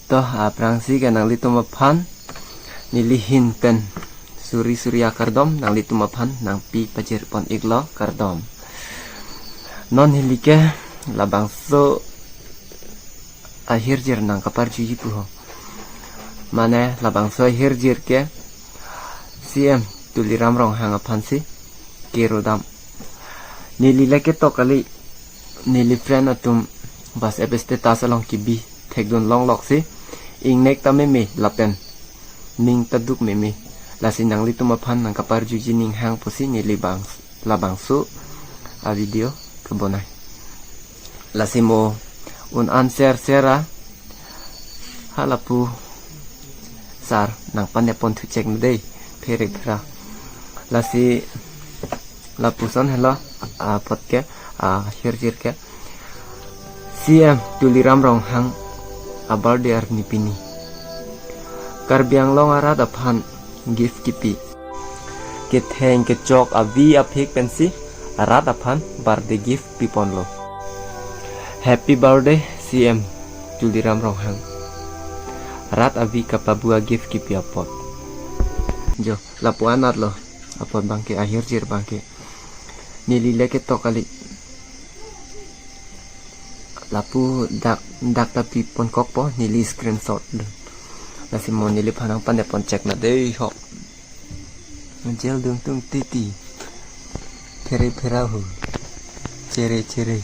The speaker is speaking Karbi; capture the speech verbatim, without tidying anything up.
To, aphrangsi ke nanglitum aphan neli ahin pen suri suri akardom nanglitum aphan nangpi pajir pon iklo, kardom. Non neli ke labangso ahirjir nangkaparjuji pu ho. Mane labangso ahirjir ke C M Tuliram Ronghang aphansi kerodam. Neli le ketok kali, neli friend atum WhatsApp status along kebi thekdun longloksi, ingnek ta meme lapen ning ta duk meme. Lasi nanglitum aphan nangkaparjuji ning hang pusi neli bang labangso avideo kebonai. Lasi mo un an share share a, ha lapu sar nangpanepon thuchek na dei, phere phera. Lasi lapuson helo apot ke, ahirjir ke C M Tuliram Ronghang a-birthday arni pini. Karbi Anglong arat aphan gift kipi. Ketheng kechok avi aphek pensi arat aphan birthday gift piponlo. Happy birthday C M Tuliram Ronghang. Rat avi kapabu a-gift kipi apot. Jo, lapu anat lo apot abangke, ahirjir abangke. Neli le ketok kali. Lapu dak, dak ta piponkokpo, neli screenshot dun. Lasi mo neliphan nangpanepon chek na dei ho. Jel dung tung titi. Phere phera hu. Chere chere.